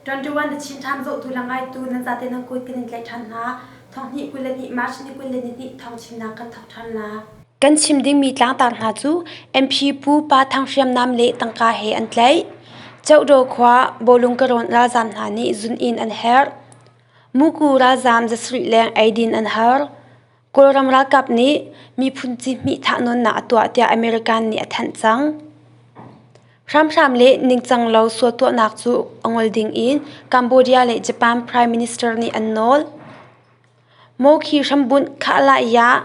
21 The Chin Times zohtu le ngaitu nan zate nan kut kan in tlaih ṭhan hna. Thonghnih 22 March ni 22 thawngchimnak kan thawk ṭhan la. Kan chim dingmi tlangtar hna cu MP Pu Pa Thang hriamnam le tangka he an tlaih. Cohdaw khua bawlung karawn ralzaam hna nih zun inn an herh. Muku ralzaam zasarih leng eidin an har. Kawlram ralkap nih miphun cihmih thahnawnnak a tuah tiah American nih a thanh cang. Hramhram le ningcang lo sual tuahnak cu a ngol ding in Cambodia le Japan Prime Minister nih an nawl. Mawkhi hrambunh Khah-lah-yah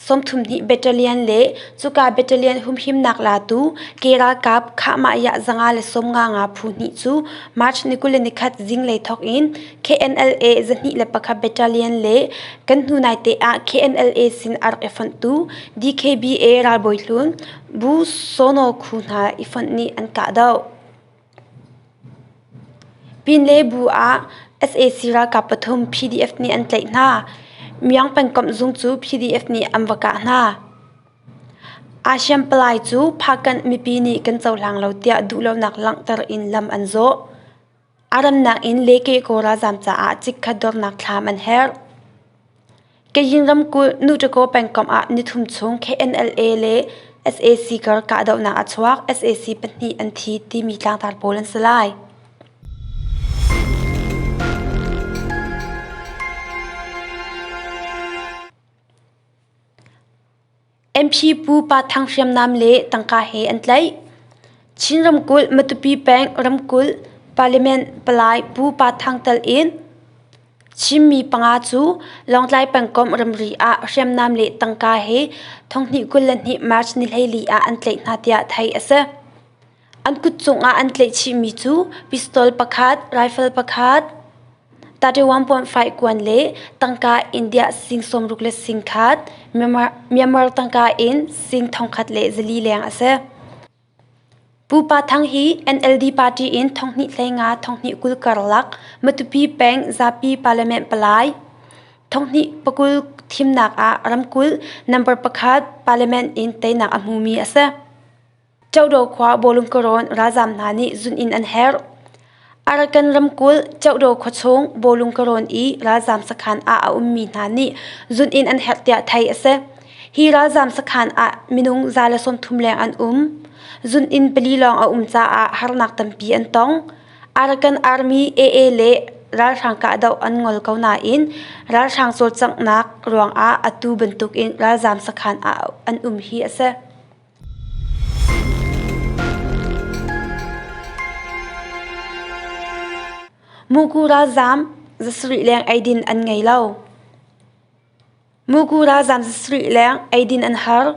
32 Battalion le cuka battalion humhimnak latu ke ralkap Khah-mah-yah 555 phu hnih cu March ni 21 zinglei thawk in KNLA 21 Battalion le kan hnu naite ah KNLA sin a rak i fonhtu DKBA ralbawi hlun Bu Sono Khu hna i fonh nih an kahdoh. Pinle bu ah sac ralkap pathum PDF nih an tlaih hna. Myang pengkomh zung cu PDF nih an va kah hna. ASEAN palai cu Phakanh mipi nih kan cohlang lo tiah duhlonak langhter in lam an zawh. A ramnak in Leke-kaw ralzaam caah chikkhat dornak thlam an herh. Kayin ramkulh Nutakaw pengkomh ah nithum chung KNLA le sac kar kahdohnak a chuak. Sac pahnih an thi timi tlangtar pawl an si lai. MP Pu Pa Thang hriamnam le tangka he an tlaih. Chin ramkulh Matupi peng ramkulh Parliament palai Pu Pa Thang tel in Chinmi panga cu Lawngtlai pengkomh ramri ah hriamnam le tangka he thonghnih 22 March ni 14 ah an tlaih hna tiah theih a si. An kut cungah an tlaihchihmi cu pistol pakhat, rifle pakhat, 31.5 kuan le tangka India sing sawmruk le sing khat, Myanmar tangka in sing thongkhat le zali leng a si. Pu Pa Thang hi NLD party in thonghnih hleinga thonghnih 20 karlak Matupi peng zapi parliament palai thonghnih pakul thimnak ah ramkulh number pakhat parliament in teinak a hmumi a si. Cohdaw khua bawlung karawn ralzaam hna nih zun inn an herh. Arakan ramkulh Cohdaw khuachung bawlung karawn i ralzaam sakhan ah a ummi hna nih zun inn an herh tiah theih a si. Hi ralzaam sakhan ah minung 130 leng an um. Zun inn pali lawng a um caah harnak tampi an tong. Arakan Army AA le ralhrang kahdoh an ngol ko nain ralhrang cawlcanghnak ruangah atu bantukin ralzaam sakhan ah an um hi a si. Muku ralzaam zasarih leng eidin an ngei lo. Muku ralzaam zasarih leng eidin an har.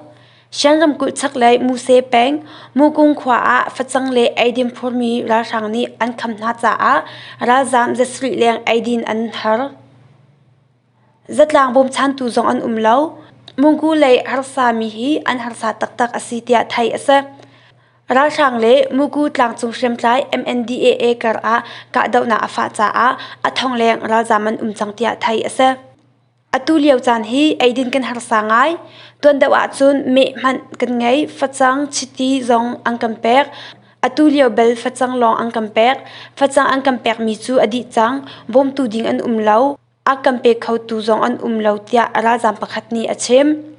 Shan ramkulh chaklei Muse peng Mukung khua ah facang le eidin phurmi ralhrang nih an kham hna caah ralzaam zasarih leng eidin an har. Zatlang bawmchantu zong an um lo. Mungku lei harsami hi an harsa taktak a si tiah theih a si. Ralhrang le Muku tlangcung hriamtlai MNDAA kar ah kahdohnak a fah caah a thong leng ralzaam an um cang tiah theih a si. Atu lio caan hi eidin kan harsa ngai. Tuan deuh ahcun meh hmanh kan ngei, facang, chiti zong an kan pek. Atu lio bel facang lawng an kan pek. Facang an kan pekmi cu a dih cang. Bawmtu ding an um lo. A kan pe khotu zong an um lo tiah ralzaam pakhat nih a chim.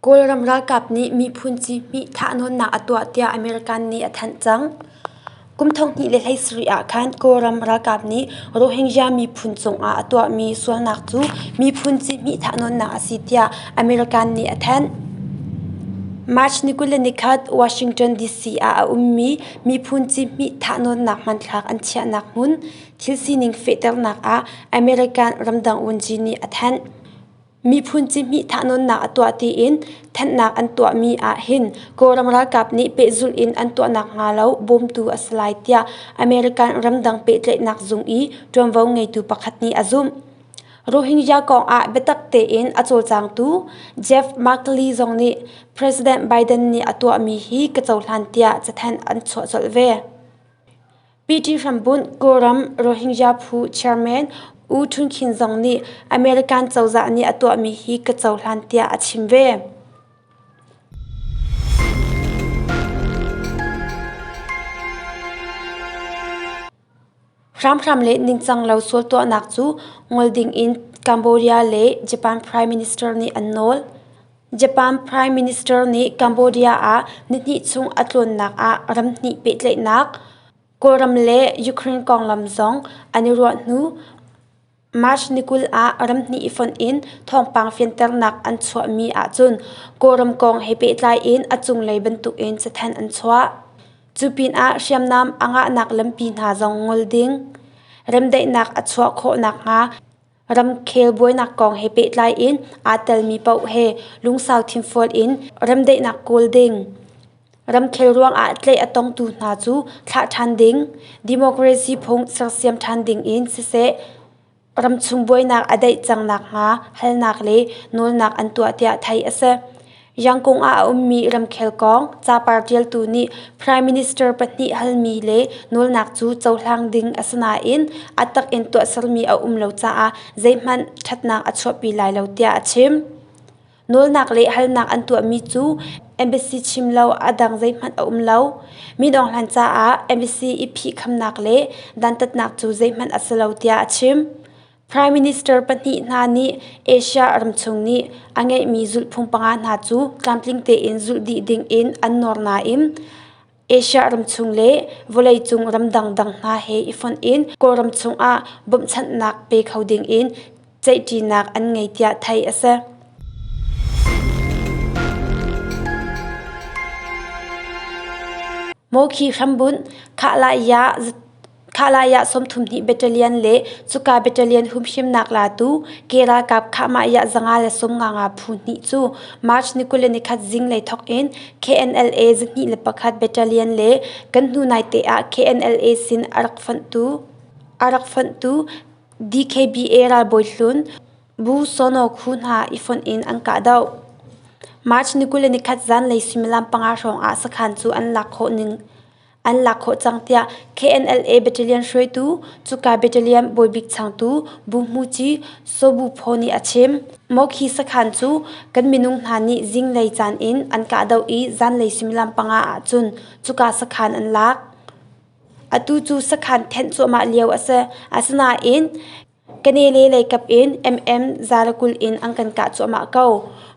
Kawlram ralkap nih miphun cihmih thahnawnnak a tuah tiah American nih a thanh cang. Kum 2017 ah khan Kawlram ralkap nih Rohingya miphun cungah a tuahmi sualnak cu miphun cihmih thahnawnnak a si tiah American nih a thanh. March ni 21 Washington DC ah a ummi miphun cihmih thahnawnnak hmanthlak an chiahnak hmun thil sining fehternak ah American ramdang vuanci nih a thanh. Miphun cihmih thahnawnnak a tuah tiin thanhnak an tuahmi ah hin Kawlram ralkap nih pehzulh in an tuahnak hnga lo bawmtu a si lai tiah American ramdang pehtlaihnak zung i ṭuanvo ngeitu pakhat nih a zumh. Rohingya kong ah biatak tein a cawlcangtu Jeff Merkley zong nih President Biden nih a tuahmi hi ka cohlan tiah cathanh an chuah colh ve. PT hrambunh Kawlram Rohingya phu chairman U Htun Khin zong nih American cozah nih a tuahmi hi ka cohlan tiah a chim ve. Hramhram le ningcang lo sual tuahnak cu ngol dingin Cambodia le Japan Prime Minister nih an nawl. Japan Prime Minister nih Cambodia ah nihnih chung a tlawnnak ah ramhnih pehtlaihnak, Kawlram le Ukraine konglam zong an i ruah hnu March ni 20 ah ramhnih i fonh in thawngpang fianternak an chuahmi ahcun Kawlram kong he pehtlai in a cunglei bantukin cathanh an chuah. Cu pinah hriamnam a ngahnak lampi hna zong ngol ding, remdaihnak a chuah khawh nakhnga ramkhel buainak kong he pehtlai in aa telmi paoh he lungsau thinfual in remdaihnak kawl ding. Ramkhel ruangah tlaih a tongtu hna cu thlah ṭhan ding, democracy phung sersiam ṭhan ding in siseh, ramchung buainak a daih cang nakhnga halnak le nawlnak an tuah tiah theih a si. Yangon ah a ummi ramkhel kong capar ṭialtu nih Prime Minister pahnih halmi le nawlnak cu cohlang ding a si nain a tak in tuahsermi a um lo caah zeihmanh ṭhatnak a chuahpi lai lo tiah a chim. Nawlnak le halnak an tuahmi cu embassy chim lo a dang zeihmanh a um lo. Min Aung Hlaing caah embassy i phihkhamnak le dantatnak cu zeihmanh a si lo tiah a chim. Prime Minister pahnih hna nih Asia ramchung nih a ngeihmi zulhphung panga hna cu tlamtling tein zulh dih ding in an nawr nain Asia ramchung le vawleicung ram dangdang hna he i fonh in Kawlram chungah bawmhchanhnak pe kho ding in ceihṭinak an ngei tiah theih a si. Mawkhi hrambunh Khahlah 32 Battalion le cuka battalion humhimnak latu ke ralkap Khahmah 555 phu hnih cu March ni 21 zinglei thawk in KNLA 21 Battalion le kan hnu naite ah KNLA sin a rak fonhtu a rak fonhtu DKBA ralbawi hlun Bu Sono Khu hna i fonh in an kahdoh. March ni 21 zanlei suimilam panga hrawng ah sakhan cu an lak khawh ning an lak khawh cang tiah KNLA battalion hruaitu cuka battalion bawibik changtu Buhmuci Sobu Phaw nih a chim. Mokhi sakhan cu kan minung hna nih zinglei caan in an kahdoh i zanlei suimilam panga ahcun cuka sakhan an lak. Atu cu sakhan thenh cuahmah lio a si. Asinain Kanele leikap in MM 120 in an kan kah cuahmah ko.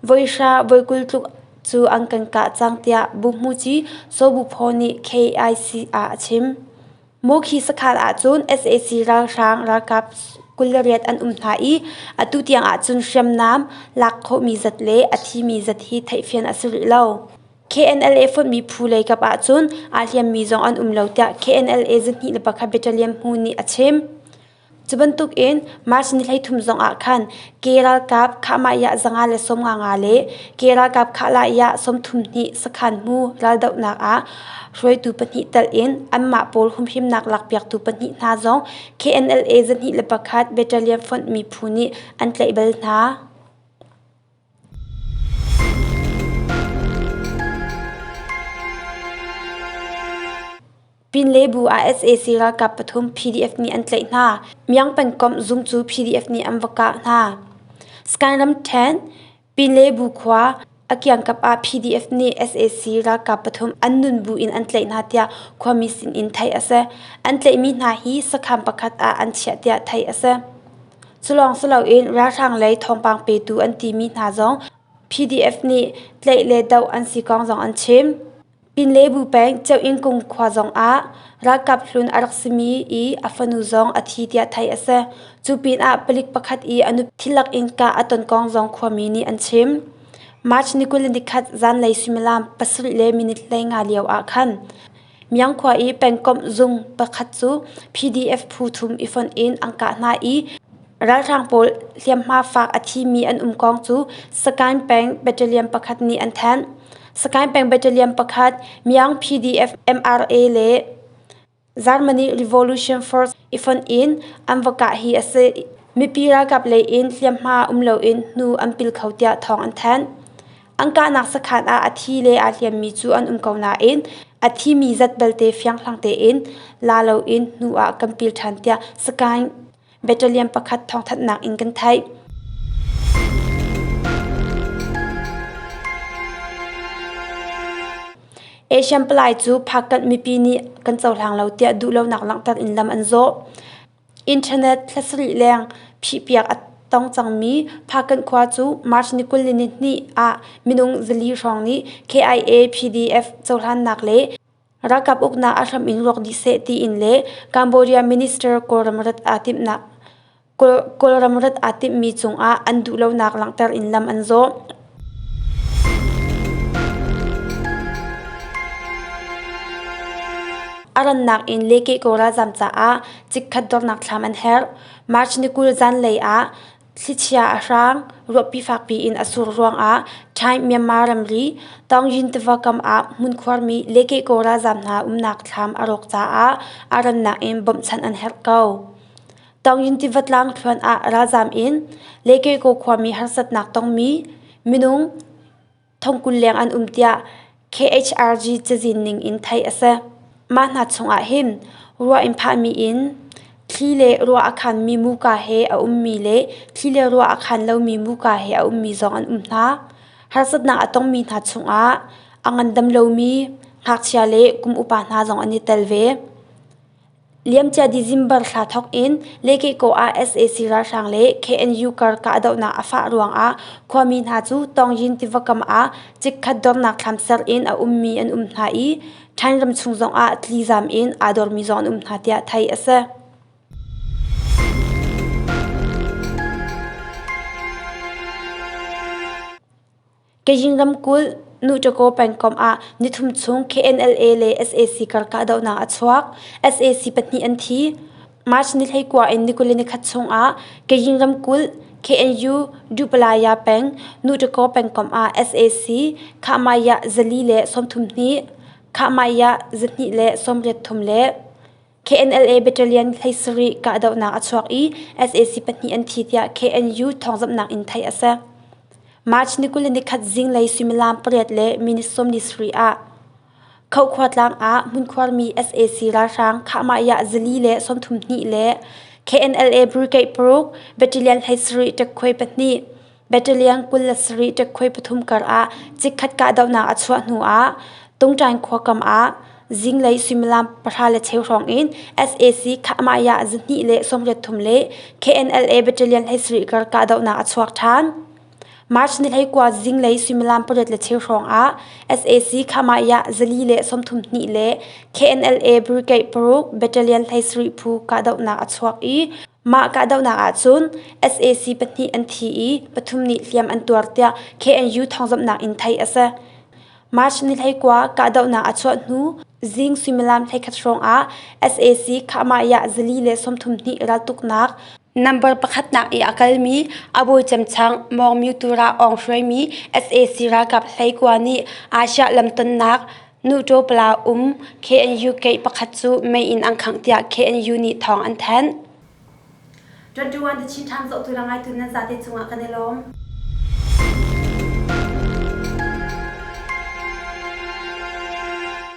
Voi hra voi 20 tluk cu an kan kah cang tiah Buhmuci Saw Bu Phaw nih KIC ah a chim. Mawkhi sakhan ahcun sac ralhrang ralkap 28 an um hna i atu tiang ahcun hriamnam lak khawhmi zat le a thimi zat hi theihfian a si rih lo. KNLA fonhmi phu leikap ahcun aa hliammi zong an um lo tiah KNLA 21 Battalion hmu nih a chim. Cu bantukin March ni 33 zong ah khan ke ralkap Khahmah 555 le ke ralkap Khahlah 32 sakhan-hmu raldohnak ah hruaitu pahnih telh in anmah pawl humhimnak lakpiaktu pahnih hna zong KNLA 21 Battalion fonhmi phu nih an tlaih bal hna. Pinlebu ah sac ralkap pathum PDF nih an tlaih hna. Myang pengkomh zung cu PDF nih an va kah hna. Sky ramṭhen Pinlebu khua a kiangkap ah PDF nih sac ralkap pathum an nun bu in an tlaih hna tiah khuami sinin theih a si. An tlaihmi hna hi sakhan pakhat ah an chiah tiah theih a si. Cu lawng si loin ralhrang lei thawngpang petu an timi hna zong PDF nih tlaih le doh an si kong zong an chim. Pinlebu peng Ceuingkung khua zongah ralkap hlun a rak simi i a fanu zong a thi tiah theih a si. Cu pinah palik pakhat i a nupi thilak in kah a ton kong zong khuami nih an chim. March ni 21 zanlei suimilam pasarih le minute 15 lio ah khan Myang khua i pengkomh zung pakhat cu PDF phu thum i fonh in an kah hna i ralhrang pawl hliamhma fak a thimi an um kong cu Sagaing peng battalion pakhat nih an thanh. Sagaing peng battalion pakhat Myang PDF MRA le Germany Revolution Force i fonh in an va kah hi a si. Mipi ralkap lei in hliamhma um loin hnu an pil kho tiah thawng an thanh. An kahnak sakhan ah a thi le aa hliammi cu an um ko nain a thimi zat belte fianghlang tein la loin hnu ah kan pil ṭhan tiah Sagaing battalion pakhat thawngthanhnak in kan theih. Asian palai cu Phakanh mipi nih kan cohlang lo tiah duhlonak langhter in lam an zawh. Internet thla sarih leng phihpiak a tong cangmi Phakanh khua cu March ni 22 ah minung 400 hrawng nih KIA PDF cohlannak le ralkap uknak a hram in rawk dih seh tiin le Cambodia Minister Kawlram rat aa timhnak Kawlram rat aa timhmi cungah an duhlonak langhter in lam an zawh. A rannak in Lekehkaw ralzam caah chikkhat dornak thlam an herh. March ni 20 zanlei ah thlichia a hrang, ruahpi fakpi in a sur ruangah Thai Myanmar ramri Taungyin tiva kam ah hmunkhuarmi Lekehkaw ralzam hna umnak thlam a rawk caah a rannak in bawmhchanh an herh ko. Taungyin tiva tlang thluan ah ralzam in Lekehkaw khuami harsatnak tongmi minung thongkul leng an um tiah KHRG cazin ning in theih a si. Mah hna chungah hin ruah in phahmi inn, thli le ruah a khanmi muka he a ummi le thli le ruah a khan lomi muka he a ummi zong an um hna. Harsatnak a tongmi hna chungah a ngandam lomi ngakchia le kum upa hna zong an i tel ve. Liamcia December thla thawk in Lekehkaw ah sac ralhrang le KNU kar kahdohnak a fah ruangah khuami hna cu Tawngyin tiva kam ah chikkhat dornak thlam ser in a ummi an um hna i Ṭhain ram chung zongah tlizam in aa dormi zong an um hna tiah theih a si. Kaying ramkulh Nuṭakaw pengkomh ah nithum chung KNLA le sac kar kahdohnak a chuak. Sac pahnih an thi. March ni 19 in ni 21 chung ah Kaying ramkulh KNU Dupalaya peng Nuṭakaw pengkomh ah sac Khahmaiah 432, Khahmaiah 283 le KNLA Battalion 17 kahdohnak a chuak i sac pahnih an thi tiah KNU thawngzamhnak in theih a si. March ni 21 zinglei suimilam pariat le minute 43 ah Khokhua tlang ah hmunkhuarmi sac ralhrang Khahmaiah 432 le KNLA Brigade paruk Battalion 17 ṭekhuai pahnih Battalion 27 ṭekhuai pathum kar ah chikkhat kahdohnak a chuah hnu ah Tungṭaing khua kam ah zinglei suimilam 10:15 hrawng in sac Khahmaiah 283 le KNLA Battalion 17 kar kahdohnak a chuak ṭhan. March ni 19 zinglei suimilam 8:15 hrawng ah sac Khahmaiah 432 le KNLA Brigade paruk Battalion 17 phu kahdohnak a chuak i Mah kahdohnak ahcun sac pahnih an thi i pathum nih hliam an tuar tiah KNU thawngzamhnak in theih a si. March ni 19 kahdohnak a chuah hnu zing suimilam 11 hrawng ah sac Khahmaiah 432 raltuknak number pakhatnak i a kalmi Abawi Cemchang Mawng Myotura Aung hruaimi sac ralkap hleikua nih Asia lamtonnak Nuṭawpala um KNU gate pakhat cu mei in an khangh tiah KNU nih thawng an thanh. 21 The Chin Times zohtu le ngaitu nan zate cungah kan i lawm.